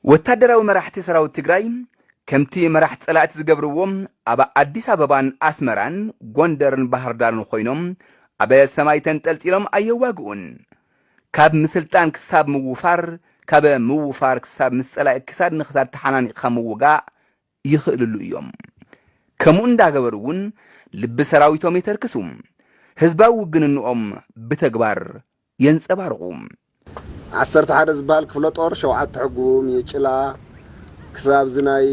ወታደራዊ መራሕቲ ሰራዊት ትግራይ ከምቲ መራሕ ጸላእቲ ዝገብርዎ ኣብ ኣዲስ ኣበባን ኣስመራን ጎንደርን ባህር ዳርን ኮይኖም ኣብ ሰማይ ተንጠልጢሎም ኣየዋግኡን። ካብ ምስልጣን ክሳብ ምውፋር፣ ካብ ምውፋር ክሳብ ምስ ጸላኢ ክሳድ ንክሳድ ተሓናኒቕካ ምውጋእ ይኽእልሉ እዮም። ከምኡ እንዳገበሩ እውን ልቢ ሰራዊቶም የተርክሱ። ህዝባዊ ውግንንኦም ብተግባር የንጸባርቑ። ዓሰርተ ሓደ ዝበሃል ክፍለ ጦር ሸውዓተ ሕጉም የጭላ ክሳብ እዚ ናይ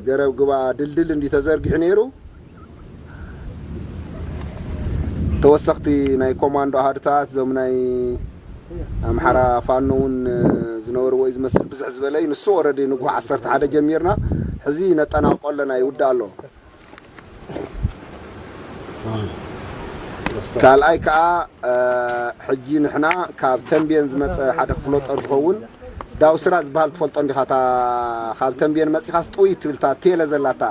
ገረብ ግባ ድልድል እንዲ ተዘርጊሑ ነይሩ። ተወሰኽቲ ናይ ኮማንዶ ኣሃዱታት እዞም ናይ ኣምሓራ ፋኖ እውን ዝነበርዎ እዩ ዝመስል። ብዝሕ ዝበለ እዩ። ንሱ ኦረዲ ንጉህ ዓሰርተ ሓደ ጀሚርና ሕዚ ነጠናቕቆ ኣለና፣ ይውዳእ ኣሎ። ካልኣይ ከዓ ሕጂ ንሕና ካብ ተንቤን ዝመፀ ሓደ ክፍለ ጦር ዝኸውን ዳውስራ ዝበሃል ትፈልጦ እንዲኻ? እታ ካብ ተንቤን መፂኻስ ጥውይ ትብል እታ ቴለ ዘላታ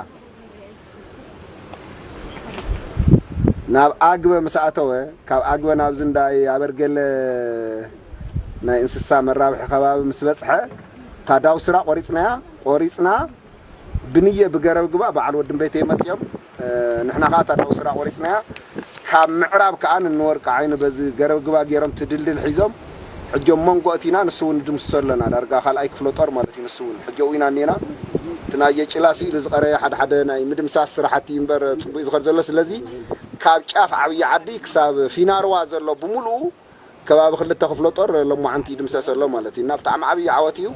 ናብ ኣግበ ምስ ኣተወ፣ ካብ ኣግበ ናብዚ እንዳይ ኣበርገለ ናይ እንስሳ መራብሒ ከባቢ ምስ በፅሐ እታ ዳውስራ ቆሪፅናያ። ቆሪፅና ብንየ ብገረብ ግባ በዓል ወድን ቤተይ መፂኦም። ንሕና ከዓ እታ ዳውስራ ቆሪፅናያ። ካብ ምዕራብ ከዓ ንንወርቂ ዓይኒ በዚ ገረብ ግባ ገይሮም ትድልድል ሒዞም ሕጂ ኣብ መንጎ እቲና ንሱ እውን ድምስሶ ኣለና። ዳርጋ ካልኣይ ክፍለ ጦር ማለት እዩ። ንሱ እውን ሕጂ ኣብኡ ኢና እኒና። እቲ ናይ የጭላ ስኢሉ ዝቐረየ ሓደ ሓደ ናይ ምድምሳስ ስራሕቲ እዩ እምበር ፅቡቅ እዩ ዝኸድ ዘሎ። ስለዚ ካብ ጫፍ ዓብዪ ዓዲ ክሳብ ፊናርዋ ዘሎ ብምሉኡ ከባቢ ክልተ ክፍለ ጦር ሎማዓንቲ ይድምሰስ ኣሎ ማለት እዩ። እና ብጣዕሚ ዓብዪ ዓወት እዩ።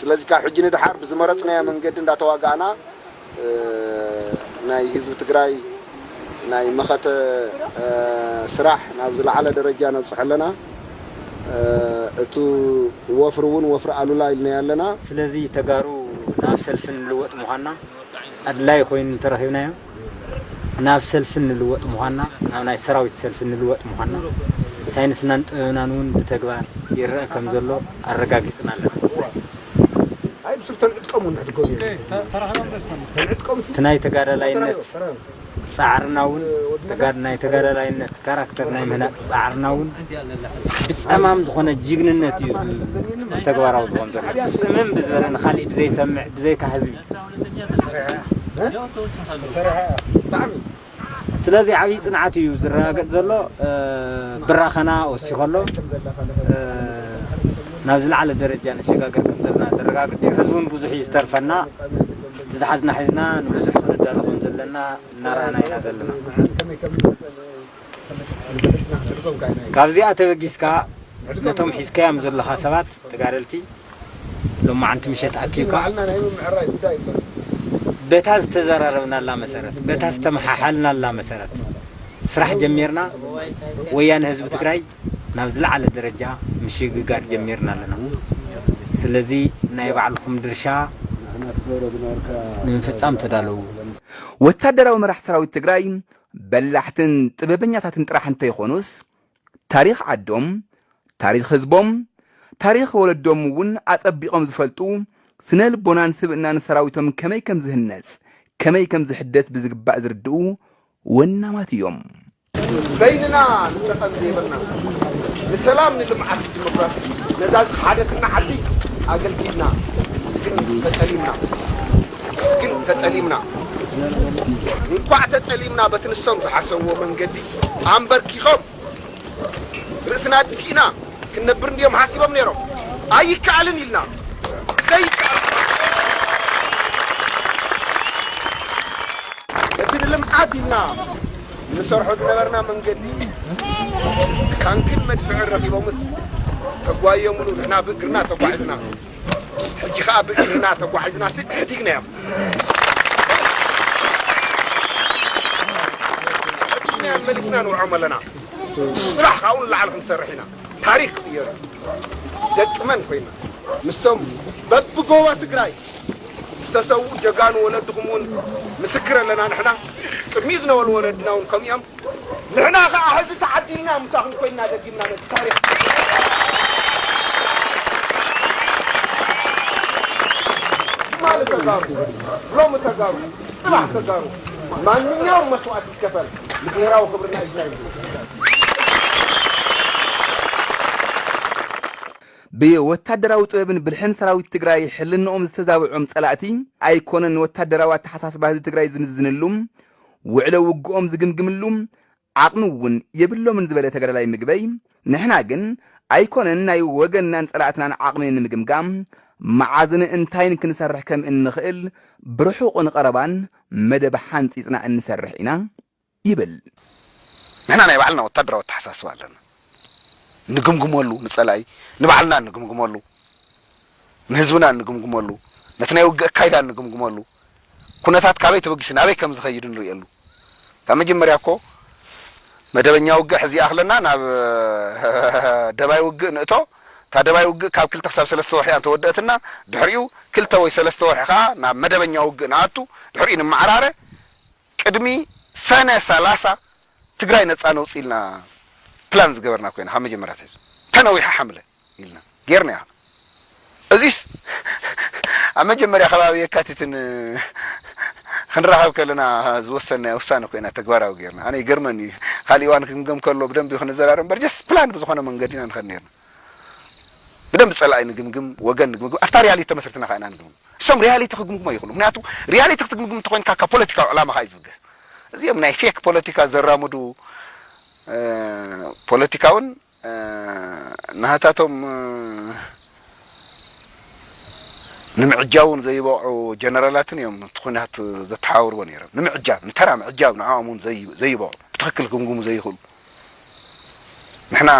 ስለዚ ካብ ሕጂ ንድሓር ብዝመረፅናዮ መንገዲ እንዳተዋጋእና ናይ ህዝቢ ትግራይ ናይ መኸተ ስራሕ ናብ ዝለዓለ ደረጃ ነብፅሕ ኣለና። እቱ ወፍሪ እውን ወፍሪ ኣሉላ ኢልና ኣለና። ስለዚ ተጋሩ ናብ ሰልፊ ንልወጥ ምዃንና ኣድላይ ኮይኑ እንተረኺብናዮ ናብ ሰልፊ ንልወጥ ምዃንና፣ ናብ ናይ ሰራዊት ሰልፊ ንልወጥ ምዃንና ሳይንስናን ጥበብናን እውን ብተግባር ይረአ ከም ዘሎ ኣረጋጊጽና ኣለና። እቲ ናይ ተጋዳላይነት ጻዕርና እውን ተጋድ-፣ ናይ ተጋዳላይነት ካራክተር ናይ ምህናጽ ጻዕርና እውን ብጸማም ዝኾነ ጅግንነት እዩ ተግባራዊ ዝኾን ዘሎ። ጽምም ብዝበለ ንኻሊእ ብዘይሰምዕ ብዘይካ ህዝቢ። ስለዚ ዓብዪ ጽንዓት እዩ ዝረጋገጽ ዘሎ። ብራኸና ወሲኾ ኣሎ። ናብ ዝለዓለ ደረጃ ንሸጋገር ከም ዘለና ዘረጋግጽ እዩ። ሕዚ እውን ብዙሕ እዩ ዝተርፈና። እቲ ዝሓዝና ሒዝና ንብዙሕ ክንዳሎ ከም ዘለና እናረኣና ኢና ዘለና። ካብዚኣ ተበጊስካ ነቶም ሒዝካዮም ዘለኻ ሰባት ተጋደልቲ ሎማዓንቲ ምሸት ኣኪብካ በታ ዝተዘራረብናላ መሰረት፣ በታ ዝተመሓሓልናላ መሰረት ስራሕ ጀሚርና ወያነ ህዝቢ ትግራይ ናብ ዝለዓለ ደረጃ ምሽግጋር ጀሚርና ኣለና። ስለዚ ናይ ባዕልኹም ድርሻ ንምፍጻም ተዳለዉ። ወታደራዊ መራሕ ሰራዊት ትግራይ በላሕትን ጥበበኛታትን ጥራሕ እንተይኾኑስ፣ ታሪኽ ዓዶም፣ ታሪኽ ህዝቦም፣ ታሪኽ ወለዶም እውን ኣጸቢቖም ዝፈልጡ፣ ስነ ልቦናን ስብእናን ሰራዊቶም ከመይ ከም ዝህነጽ፣ ከመይ ከም ዝሕደስ ብዝግባእ ዝርድኡ ወናማት እዮም። በይንና ንጠቐም ዘይብልና፣ ንሰላም፣ ንልምዓት፣ ንዲሞክራሲ፣ ነዛ ዝኸሓደትና ዓዲ ኣገልጊልና፣ ግን ተጠሊምና፣ ግን ተጠሊምና። እንኳዕ ተጠሊምና፣ በቲ ንሶም ዝሓሰብዎ መንገዲ ኣንበርኪኾም ርእስና ድፊእና ክንነብር እንድዮም ሓሲቦም ነይሮም። ኣይከኣልን ኢልና። ዘይከኣል። እቲ ንልምዓት ኢልና ንሰርሖ ዝነበርና መንገዲ ታንክን መድፍዕን ረኺቦምስ ተጓየሙሉ፣ ንሕና ብእግርና ተጓዒዝና። ሕጂ ኸኣ ብእግርና ተጓዒዝና ሲ ሕቲግናዮም። ሕቲግናዮም መሊስና ንውዕኦም ኣለና። ጽባሕ ካብኡ ንላዕሊ ክንሰርሕ ኢና። ታሪክ ክቕየር እዩ። ደቂ መን ኮይና? ምስቶም በብጎቦ ትግራይ ዝተሰውኡ ጀጋኑ ወለድኹም እውን ምስክር ኣለና። ንሕና ቅድሚኡ ዝነበሩ ወለድና እውን ከምኡ እዮም። ንሕና ኸዓ ሕዚ ተዓዲልና ምሳኹም ኮይና ደጊምና ነቲ ታሪኽ። ትማሊ ተጋሩ፣ ሎሚ ተጋሩ፣ ጽባሕ ተጋሩ። ማንኛውም መስዋዕት ይከፈል ንብሔራዊ ክብርና ኢልና እዩ። ብወታደራዊ ጥበብን ብልሕን ሰራዊት ትግራይ ሕልንኦም ዝተዛብዖም ጸላእቲ ኣይኮነን ወታደራዊ ኣተሓሳስባ ህዝቢ ትግራይ ዝምዝንሉ፣ ውዕሎ ውግኦም ዝግምግምሉ ዓቕሚ እውን የብሎምን ዝበለ ተጋዳላይ ምግበይ፣ ንሕና ግን ኣይኮነን ናይ ወገንናን ጸላእትናን ዓቕሚ ንምግምጋም፣ መዓዝን እንታይን ክንሰርሕ ከም እንኽእል ብርሑቕን ቐረባን መደብ ሓንጺጽና እንሰርሕ ኢና ይብል። ንሕና ናይ ባዕልና ወታደራዊ ኣተሓሳስባ ኣለና። ንግምግመሉ፣ ንጸላኢ ንባዕልና ንግምግመሉ፣ ንህዝብና ንግምግመሉ፣ ነቲ ናይ ውግእ ኣካይዳ ንግምግመሉ፣ ኩነታት ካበይ ተበጊሱ ናበይ ከም ዝኸይድ ንርእየሉ። ካብ መጀመርያ እኮ መደበኛ ውግእ ሕዚ ይኣኽለና ናብ ደባይ ውግእ ንእቶ። እታ ደባይ ውግእ ካብ ክልተ ክሳብ ሰለስተ ወርሒ እያ እንተወደአትና፣ ድሕሪኡ ክልተ ወይ ሰለስተ ወርሒ ከዓ ናብ መደበኛ ውግእ ንኣቱ፣ ድሕሪኡ ንመዓራረ። ቅድሚ ሰነ ሰላሳ ትግራይ ነፃ ነውፅእ ኢልና ፕላን ዝገበርና ኮይና ካብ መጀመርያ ተይዙ ተነዊሓ ሓምለ ኢልና ጌርና ኢና። እዚስ ኣብ መጀመርያ ከባቢ የካቲትን ክንራኸብ ከለና ዝወሰንናዮ ውሳነ ኮይና ተግባራዊ ጌርና። ኣነ ይገርመኒ እዩ። ካሊእ እዋን ክግምገም ከሎ ብደንብ እዩ ክንዘራረብ እምበር ጀስት ፕላን ብዝኾነ መንገዲ ኢና ንኸድ ኔርና። ብደንብ ጸላኢ ንግምግም፣ ወገን ንግምግም፣ ኣብታ ሪያሊቲ ተመስርትና ኸዓ ኢና ንግምግም። እሶም ሪያሊቲ ክግምግሙ ኣይኽእሉ። ምክንያቱ ሪያሊቲ ክትግምግም እንተኾይንካ ካብ ፖለቲካዊ ዕላማኻ እዩ ዝብገስ። እዚኦም ናይ ፌክ ፖለቲካ ዘራምዱ ፖለቲካውን ናሃታቶም ንምዕጃውን ዘይበቑ ጀነራላትን እዮም እቲ ኩናት ዘተሓባብርዎ ነይሮም። ንምዕጃብ፣ ንተራ ምዕጃብ ንዕኦም እውን ዘይበቑ፣ ብትኽክል ክግምግሙ ዘይኽእሉ። ንሕና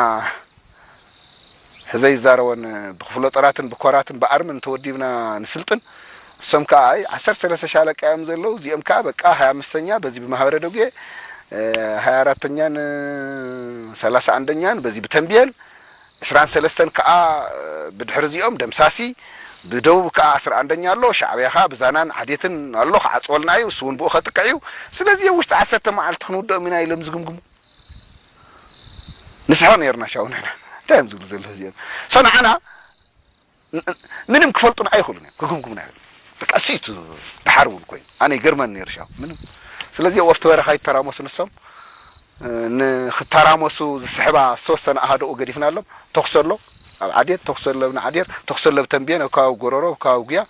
ሕዘይ ይዛረቦን ብክፍለ ጦራትን ብኮራትን ብኣርምን ተወዲብና ንስልጥን። እሶም ከዓ ኣይ ዓሰርተ ሰለስተ ሻለቃ እዮም ዘለዉ፣ እዚኦም ከዓ በቃ ሃያ ኣምስተኛ በዚ ብማህበረ ደጉ፣ ሃያ ኣራተኛን ሰላሳ ኣንደኛን በዚ ብተንብየን፣ ዕስራን ሰለስተን ከዓ ብድሕሪ እዚኦም ደምሳሲ፣ ብደቡብ ከዓ ዓስራ ኣንደኛ ኣሎ፣ ሻዕብያ ከዓ ብዛናን ዓዴትን ኣሎ፣ ክዓፅወልና እዩ፣ እሱ እውን ብኡ ከጥቅዕ እዩ። ስለዚ ኣብ ውሽጢ ዓሰርተ መዓልቲ ክንውድኦም ኢና ኢሎም ዝግምግሙ። ንስሕቕ ነርና ሻው ንሕና። እንታይ እዮም ዝብሉ ዘለዉ እዚኦም? ሶ ንዓና ምንም ክፈልጡን ኣይኽእሉን እዮም፣ ክግምግሙና ኣይኽእሉን። በቃ እሱ እዩ እቲ ደሓር እውን ኮይኑ ኣነ ይገርመኒ ነይሩ ሻው ምንም። ስለዚ ኣብቲ በረኻ ይተራመሱ ንሶም ንክተራመሱ ዝስሕባ ዝተወሰነ ኣሃደኡ ገዲፍናሎም። ተኩሲ ኣሎ ኣብ ዓዴት፣ ተኩሲ ኣሎ ኣብ ንዓዴር፣ ተኩሲ ኣሎ ኣብ ተንቤን፣ ኣብ ከባቢ ጎረሮ፣ ኣብ ከባቢ ጉያ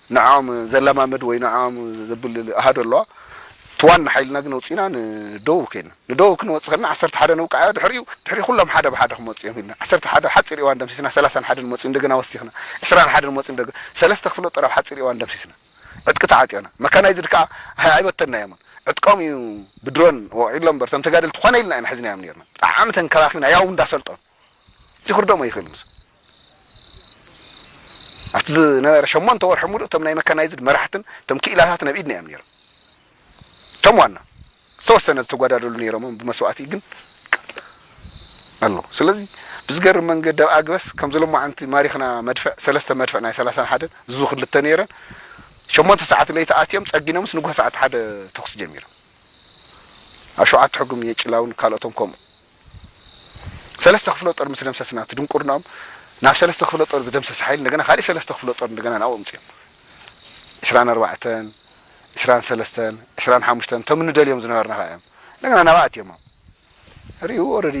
ንዕኦም ዘለማመድ ወይ ንዕኦም ዘብል ኣሃዱ ኣለዋ። እቲ ዋና ሓይልና ግን ኣውፂና ንደቡብ ከይድና ንደቡብ ክንወፅእ ከለና ዓሰርተ ሓደ ነውቃዕ እያ። ድሕሪኡ ድሕሪ ኩሎም ሓደ ብሓደ ክመፁ እዮም ኢልና ዓሰርተ ሓደ ሓፂር እዋን ደምሲስና። ሰላሳን ሓደን መፅኡ እንደገና ወሲኽና። ዕስራን ሓደን መፅኡ እንደገና ሰለስተ ክፍለ ጦር ኣብ ሓፂር እዋን ደምሲስና። ዕጥቂ ተዓጢቕና መካናይዝድ ከዓ ኣይበተንናዮምን። ዕጥቆም እዩ ብድሮን ወቒሎም እምበር እቶም ተጋደልቲ ኮነ ኢልና ኢና ሒዝናዮም ነርና። ብጣዕሚ ተንከባኺብና ያው እንዳሰልጠኑ እዚ ክርደሞ ይኽእል ምስ ኣብቲ ዝነበረ ሸሞንተ ወርሒ ሙሉእ እቶም ናይ መካናይዝድ መራሕትን እቶም ክኢላታት ነብ ኢድና እዮም ነይሮም። እቶም ዋና ዝተወሰነ ዝተጓዳደሉ ነይሮም ብመስዋእቲ ግን ኣሎ። ስለዚ ብዝገርም መንገዲ ኣብ ኣግበስ ከም ዝለማዓንቲ ማሪኽና መድፍዕ ሰለስተ መድፍዕ ናይ ሰላሳን ሓደን ዝዙ ክልተ ነይረን ሸሞንተ ሰዓት ለይቲ ኣትዮም ጸጊኖምስ ንጉሆ ሰዓት ሓደ ተኩሲ ጀሚሮም። ኣብ ሸውዓተ ሕጉም የጭላውን ካልኦቶም ከምኡ ሰለስተ ክፍለ ጦር ምስ ደምሰስና እቲ ድንቁርናኦም ናብ ሰለስተ ክፍለ ጦር ዝደምሰስ ሓይል እንደገና ካሊእ ሰለስተ ክፍለ ጦር እንደገና ናብኡ ኣምፅኦም። ዕስራን ኣርባዕተን ዕስራን ሰለስተን ዕስራን ሓሙሽተን እቶም እንደልዮም ዝነበርና ከዓ እዮም እንደገና ናብኣ ኣትዮም። ሪኡ ኦረዲ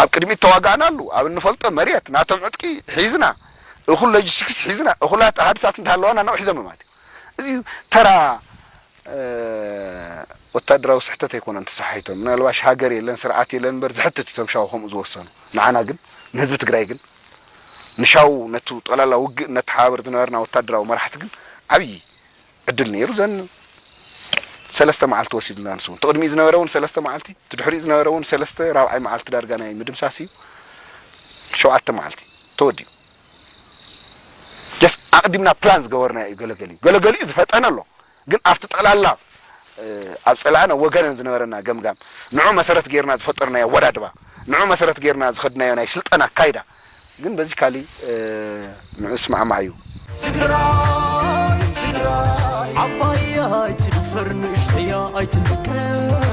ኣብ ቅድሚት ተዋጋእናሉ ኣብ እንፈልጦ መሬት ናቶም ዕጥቂ ሒዝና እኹል ሎጂስቲክስ ሒዝና እኹላት ኣሃዱታት እንዳሃለዋና ናብኡ ሒዞም ማለት እዩ። እዚ ተራ ወታደራዊ ስሕተት ኣይኮነን ተሰሓሒቶም። ምናልባሽ ሃገር የለን ስርዓት የለን እምበር ዝሕትት እቶም ሻው ከምኡ ዝወሰኑ። ንዓና ግን ንህዝቢ ትግራይ ግን ንሻው ነቱ ጠላላ ውግእ ነተሓባብር ዝነበርና ወታደራዊ መራሕቲ ግን ዓብዪ ዕድል ነይሩ። ዘን ሰለስተ መዓልቲ ወሲዱና ንሱ እውን። ተቕድሚኡ ዝነበረ እውን ሰለስተ መዓልቲ፣ ትድሕሪኡ ዝነበረ እውን ሰለስተ ራብዓይ መዓልቲ ዳርጋ ናይ ምድምሳስ እዩ። ሸውዓተ መዓልቲ ተወዲኡ። ጀስት ኣቕዲምና ፕላን ዝገበርናዮ እዩ። ገለገሊኡ ገለገሊኡ ዝፈጠነ ኣሎ። ግን ኣብቲ ጠቕላላ ኣብ ጸላእን ኣብ ወገንን ዝነበረና ገምጋም ንዑ መሰረት ጌርና ዝፈጠርናዮ ኣወዳድባ ንዑ መሰረት ጌርና ዝኸድናዮ ናይ ስልጠና ኣካይዳ ግን በዚ ካሊ ንዑ ስማዕማዕ እዩ። ትግራይ ትግራይ ዓባያ ኣይትድፈር ንእሽተያ ኣይትንቀ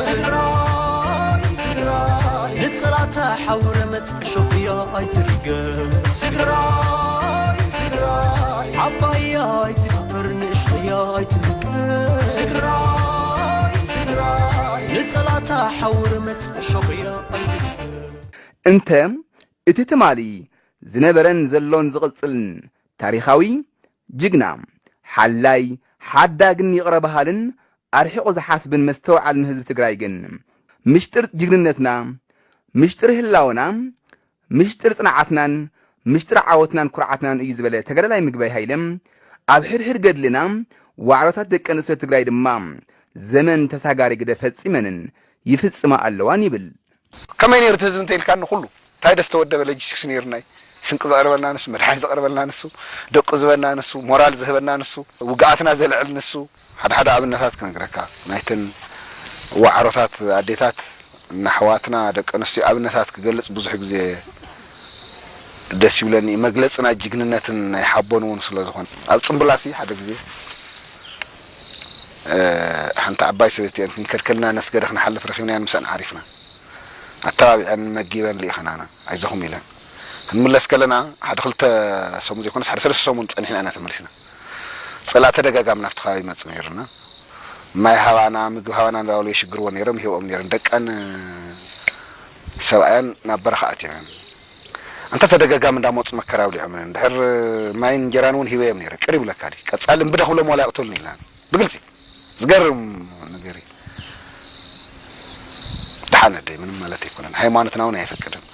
ትግራይ ትግራይ ንጸላታ ሓውረ መጽ ሸፍያ ኣይትርገ ትግራይ ትግራይ ዓባያ ኣይትድፈር ንእሽተያ ኣይትንቀ ትግራይ ሓውር መጽ ሾኽዮ እንተ እቲ ትማሊ ዝነበረን ዘሎን ዝቕጽልን ታሪኻዊ ጅግና፣ ሓላይ፣ ሓዳግን ይቕረ በሃልን ኣርሒቑ ዝሓስብን መስተውዓልን ህዝቢ ትግራይ ግን፣ ምሽጥር ጅግንነትና፣ ምሽጥር ህላወና፣ ምሽጥር ጽንዓትናን፣ ምሽጥር ዓወትናን ኩርዓትናን እዩ ዝበለ ተጋዳላይ ምግባይ ሃይለ፣ ኣብ ሕድሕድ ገድልና ዋዕሮታት ደቂ ኣንስትዮ ትግራይ ድማ ዘመን ተሳጋሪ ግደ ፈጺመንን ይፍጽማ ኣለዋን ይብል። ከመይ ነይሩ እቲ ህዝቢ እንተኢልካኒ፣ ኩሉ እንታይ ደስ ተወደበ ሎጂስቲክስ ነይሩናይ። ስንቂ ዘቕርበልና ንሱ፣ መድሓኒት ዘቕርበልና ንሱ፣ ደቁ ዝበና ንሱ፣ ሞራል ዝህበና ንሱ፣ ውግኣትና ዘልዕል ንሱ። ሓደ ሓደ ኣብነታት ክነግረካ፣ ናይተን ዋዕሮታት ኣዴታት፣ ንኣሕዋትና ደቂ ኣንስትዮ ኣብነታት ክገልጽ ብዙሕ ግዜ ደስ ይብለኒ። መግለጺ ናይ ጅግንነትን ናይ ሓቦን እውን ስለ ዝኾነ፣ ኣብ ጽምብላሲ ሓደ ግዜ፣ እ፣ ሓንቲ ዓባይ ሰበይቲ እየን፣ ክንከድከልና ነስገደ ክንሓልፍ ረኺብናየን፣ ምስአን ዓሪፍና። ኣተባቢዐን መጊበን ልኢኸናና፣ ኣይዞኹም ኢለን። ክንምለስ ከለና ሓደ ክልተ ሰሙን ዘይኮነስ ሓደ ሰለስተ ሰሙን ጸኒሕና ኢና ተመሊስና። ጸላእ ተደጋጋሚ ናብቲ ከባቢ ይመጽእ ነይሩና። ማይ ሃባና፣ ምግቢ ሃባና እንዳበሉ የሽግርዎ ነይሮም፣ ይህብኦም ነይረን። ደቀን ሰብኣያን ናብ በረኻ ኣትዮም እዮም። ኣንታ ተደጋጋሚ እንዳመጹ መከራ ኣብሊዖም እዮም። ድሕር ማይን እንጀራን እውን ሂበዮም ነይረ። ቅር ይብለካ ድዩ? ቀጻሊ እምቢ ዶ ክብሎም ዋላ ይቕተሉኒ ኢልና። ብግልጺ። ዝገርም ነገር እዩ። ደሓን ኣደይ፣ ምንም ማለት ኣይኮነን። ሃይማኖትና እውን ኣይፈቅድን።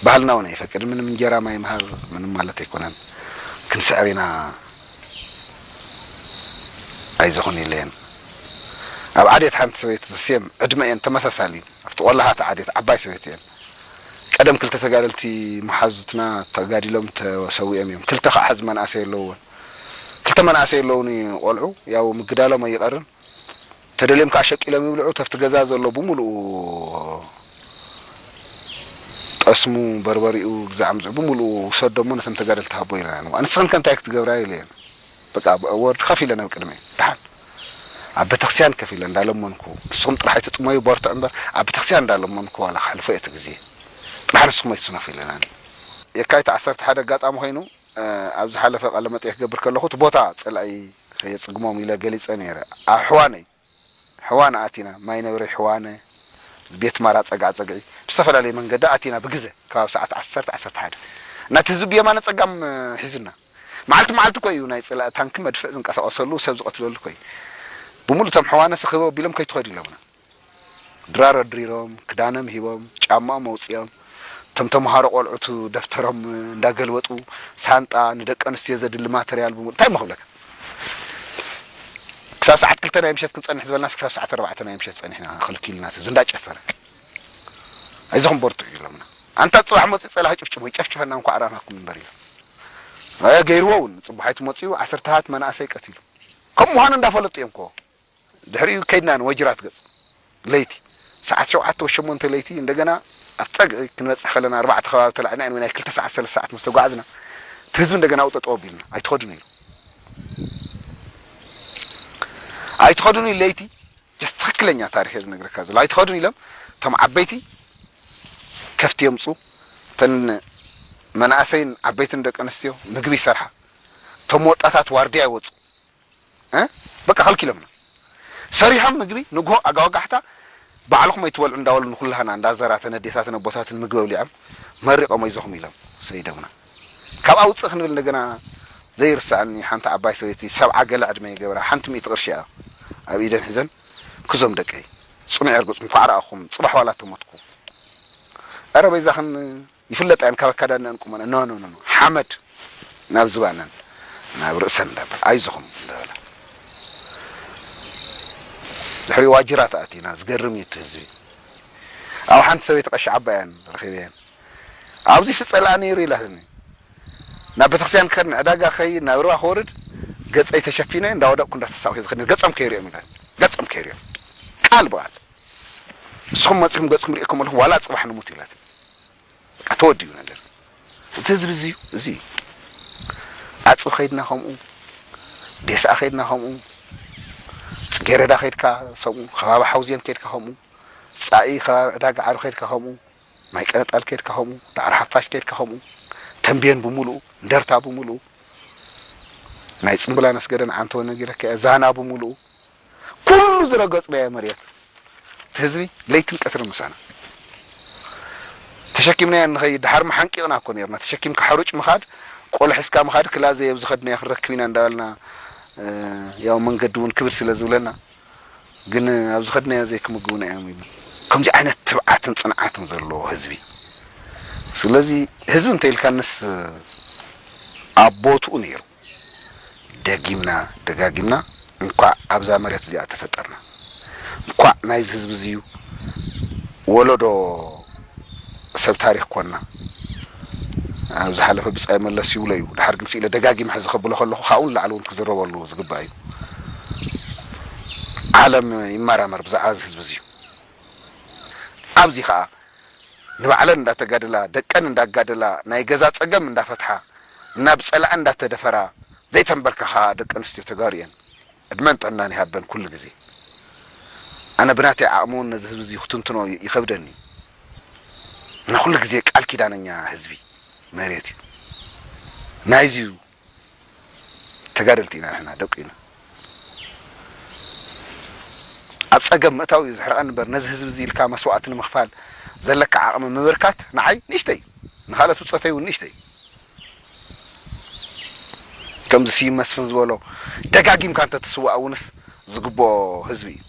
ባህልና እውን ኣይፈቅድን። ምንም እንጀራ ማይ ምሃብ ምንም ማለት ኣይኮነን። ክንስዕር ኢና። ኣይዞኹን ኢለየን። ኣብ ዓዴት ሓንቲ ሰበይቲ ዘስየም ዕድመ እየን ተመሳሳሊ። ኣብቲ ቆላሃት ዓዴት ዓባይ ሰበይቲ እየን። ቀደም ክልተ ተጋደልቲ መሓዙትና ተጋዲሎም ተሰዊኦም እዮም። ክልተ ከዓ ሕዚ መናእሰይ ኣለውወን። ክልተ መናእሰይ ኣለውኒ ቆልዑ፣ ያው ምግዳሎም ኣይቐርን። ተደልዮም ከዓ ሸቂሎም ይብልዑ። ተፍቲ ገዛ ዘሎ ብምሉኡ ጠስሙ፣ በርበሪኡ፣ ግዛዕ ምዝዑ ብምሉኡ ውሰዶ እሞ ነቶም ተጋደልቲ ሃቦ ኢለና። ንስኽን ከ እንታይ ክትገብራ ኢለየን። በቃ ወርድ ከፍ ኢለ ናብ ቅድመ ደሓን ኣብ ቤተክርስትያን ከፍ ኢለ እንዳለመንኩ፣ ንስኹም ጥራሕ ኣይትጥመዩ፣ በርትዑ እምበር፣ ኣብ ቤተክርስትያን እንዳለመንኩ ዋላ ከሕልፎ እየ እቲ ግዜ። ጥራሕ ንስኹም ኣይትስነፉ ኢለናኒ። የካቲት ዓሰርተ ሓደ ኣጋጣሚ ኮይኑ፣ እ፣ ኣብ ዝሓለፈ ቃለ መጠይቕ ክገብር ከለኹ፣ እቲ ቦታ ጸላኢ ከየጽግሞም ኢለ ገሊጸ ነይረ። ኣብ ሕዋነይ፣ ሕዋነ ኣቲና፣ ማይ ነብሪ ሕዋነ፣ ቤት ማራ ጸጋዕ ጸግዒ፣ ብዝተፈላለየ መንገዲ ኣቲና ብግዘ፣ ከባቢ ሰዓት ዓሰርተ፣ ዓሰርተ ሓደ። ናቲ ህዝቢ ብየማነ ጸጋም፣ እ፣ ሒዙና። መዓልቲ መዓልቲ እኮ እዩ ናይ ጽላኢ ታንኪ መድፍዕ ዝንቀሳቐሰሉ፣ ሰብ ዝቐትለሉ እኮ እዩ። ብምሉእ እቶም ሕዋነ ስኽብ ኣቢሎም ከይትኸዱ ኢሎምና። ድራር ኣድሪሮም፣ ክዳኖም ሂቦም፣ ጫማኦም ኣውጺኦም፣ እቶም ተምሃሮ ቆልዑት ደፍተሮም እንዳገልበጡ፣ ሳንጣ፣ ንደቂ ኣንስትዮ ዘድሊ ማተርያል ብምሉእ፣ እንታይ እሞ ክብለካ? ክሳብ ሰዓት ክልተ ናይ ምሸት ክንጸንሕ ዝበልናስ ክሳብ ሰዓት ኣርባዕተ ናይ ምሸት ጸኒሕና፣ ከልኪሉና፣ እቲ ህዝቢ እንዳጨፈረ። ኣይዞኹም በርትዑ ኢሎምና። ኣንታ ጽባሕ መጺኡ ጸላኢ ጭፍጭሞ ይጨፍጭፈና እንኳዕ ራናኩም እምበር ኢሎም። ኣየ ገይርዎ እውን፣ ጽባሕ ኣይትመጽኡ፣ ዓሰርተታት መናእሰይ ቀቲሉ። ከም ምዃኑ እንዳፈለጡ እዮም እኮ። ድሕሪኡ ከይድና ንወጅራት ገጽ። ለይቲ ሰዓት ሸውዓተ ወይ ሸሞንተ ለይቲ እንደገና ኣብ ጸግዒ ክንበጽሕ ከለና ኣርባዕተ ከባቢ ተላዕና ኢና፣ ናይ ክልተ ሰዓት ሰለስተ ሰዓት ምስ ተጓዕዝና፣ እቲ ህዝቢ እንደገና ኣብኡ ጠጠው ኣቢሉና፣ "ኣይትኸዱን" ኢሉ። "ኣይትኸዱን" ኢሉ ለይቲ፣ ጀስት ትኽክለኛ ታሪኽ እየ ዝነግረካ ዘሎ። "ኣይትኸዱን" ኢሎም፣ እቶም ዓበይቲ ከፍቲ የምጹ፣ እተን መናእሰይን ዓበይትን ደቂ ኣንስትዮ ምግቢ ይሰርሓ፣ እቶም ወጣታት ዋርድያ ይወጹ። እ? በቃ ከልኪሎምና። ሰሪሖም ምግቢ ንግሆ ኣጋወጋሕታ ባዕልኹም ኣይትበልዑ እንዳበሉ ንኩላህና እንዳዘራተን ኣዴታትን ኣቦታትን ምግቢ ኣብሊዖም መሪቖም ኣይዞኹም ኢሎም ሰይዶምና። ካብ ኣውፅእ ክንብል እንደገና ዘይርሳዕኒ ሓንቲ ዓባይ ሰበይቲ ሰብዓ ገለ ዕድመ ይገብራ ሓንቲ ሚእቲ ቅርሺ እያ ኣብ ኢደን ሒዘን ክዞም ደቀይ ፅኑዕ የርግፅኩም ኳዕ ረኣኹም ፅባሕ ዋላ ተሞትኩ ኧረ በይዛኽን ይፍለጣ እየን ካብ ኣካዳድነአን ቁመነአን ኖ ኖ ኖ ሓመድ ናብ ዝባነን ናብ ርእሰን እንዳበላ ኣይዞኹም እንዳበላ ድሕሪ ዋጅራት ኣቲና ዝገርም እዩ እቲ ህዝቢ ኣብ ሓንቲ ሰበይቲ ቀሺ ዓባየን ረኺበየን ኣብዚ ስፀላኣ ነይሩ ኢላትኒ ናብ ቤተክርስትያን ክኸድ ንዕዳጋ ክኸይድ ናብ ርባ ክወርድ ገፀይ ተሸፊነ እንዳወደቅኩ እንዳተሳቕኩ ዝኸድ ገፆም ከይሪኦም ኢላት ገፆም ከይሪኦም ቃል ብቃል ንስኹም መፂኹም ገፅኩም ሪእኩም ኣለኹ ዋላ ፅባሕ ንሙት ኢላት በቃ ተወዲኡ ነገር እዚ ህዝቢ እዚ እዩ እዚ እዩ ዓፅቢ ከይድና ከምኡ ዴስኣ ከይድና ከምኡ ፅጌረዳ ከይድካ ሰምኡ ከባቢ ሓውዜን ከይድካ ከምኡ ፃኢ ከባቢ ዕዳጋ ዓሪ ከይድካ ከምኡ ማይ ቀነጣል ከይድካ ከምኡ ዳዕሮ ሓፋሽ ከይድካ ከምኡ ተንቤን ብምሉኡ እንደርታ ብምሉኡ ናይ ፅምብላ ነስገደን ዓንተወ ነጊረካ እየ ዛና ብምሉኡ ኩሉ ዝረገፅናዮ መሬት ህዝቢ ለይትን ቀትርን ምሳና ተሸኪምናዮ ንኸይድ። ድሓር መሓንቂቕና እኮ ነርና። ተሸኪምካ ሕሩጭ ምኻድ፣ ቆሎ ሒዝካ ምኻድ፣ ክላዘይ ኣብ ዝኸድናዮ ክንረክብ ኢና እንዳበልና፣ እ፣ ያው መንገዲ እውን ክብድ ስለ ዝብለና፣ ግን ኣብ ዝኸድናዮ ዘይክምግቡና እዮም ኢሉ። ከምዚ ዓይነት ትብዓትን ጽንዓትን ዘለዎ ህዝቢ። ስለዚ ህዝቢ እንተ ኢልካንስ ኣብ ቦትኡ ነይሩ። ደጊምና ደጋጊምና እንኳዕ ኣብዛ መሬት እዚኣ ተፈጠርና። እንኳዕ ናይዚ ህዝቢ እዚዩ ወለዶ ሰብ ታሪኽ ኮንና። ኣብ ዝሓለፈ ብጻይ መለስ ይብሎ እዩ። ድሓር ግን ስኢለ ደጋጊመ ሕዚ ከብሎ ከለኹ ካብኡ ንላዕሊ እውን ክዝረበሉ ዝግባእ እዩ። ዓለም ይመራመር ብዛዕባ እዚ ህዝቢ እዚዩ። ኣብዚ ኸኣ ንባዕለን እንዳተጋደላ፣ ደቀን እንዳጋደላ፣ ናይ ገዛ ጸገም እንዳፈትሓ፣ ናብ ጸላኢ እንዳተደፈራ ዘይተንበርከኻ ደቂ ኣንስትዮ ተጋሩ እየን። ዕድመን ጥዕናን ይሃበን ኩሉ ግዜ። ኣነ ብናተይ ዓቕሚ እውን ነዚ ህዝቢ እዚ ክትንትኖ ይኸብደኒ እዩ። እና ኩሉ ግዜ ቃል ኪዳነኛ ህዝቢ መሬት እዩ። ናይዚ እዩ ተጋደልቲ ኢና ንሕና ደቁ ኢና። ኣብ ጸገም ምእታው እዩ ዝሕርቐኒ እምበር ነዚ ህዝቢ እዚ ኢልካ መስዋእቲ ንምኽፋል ዘለካ ዓቕሚ ምብርካት ንዓይ ንእሽተይ እዩ። ንኻልኦት ብጾተይ እውን ንእሽተይ እዩ። ከምዚ ስዩም መስፍን ዝበሎ ደጋጊምካ እንተትስዋእ እውንስ ዝግብኦ ህዝቢ እዩ።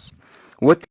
ወቲ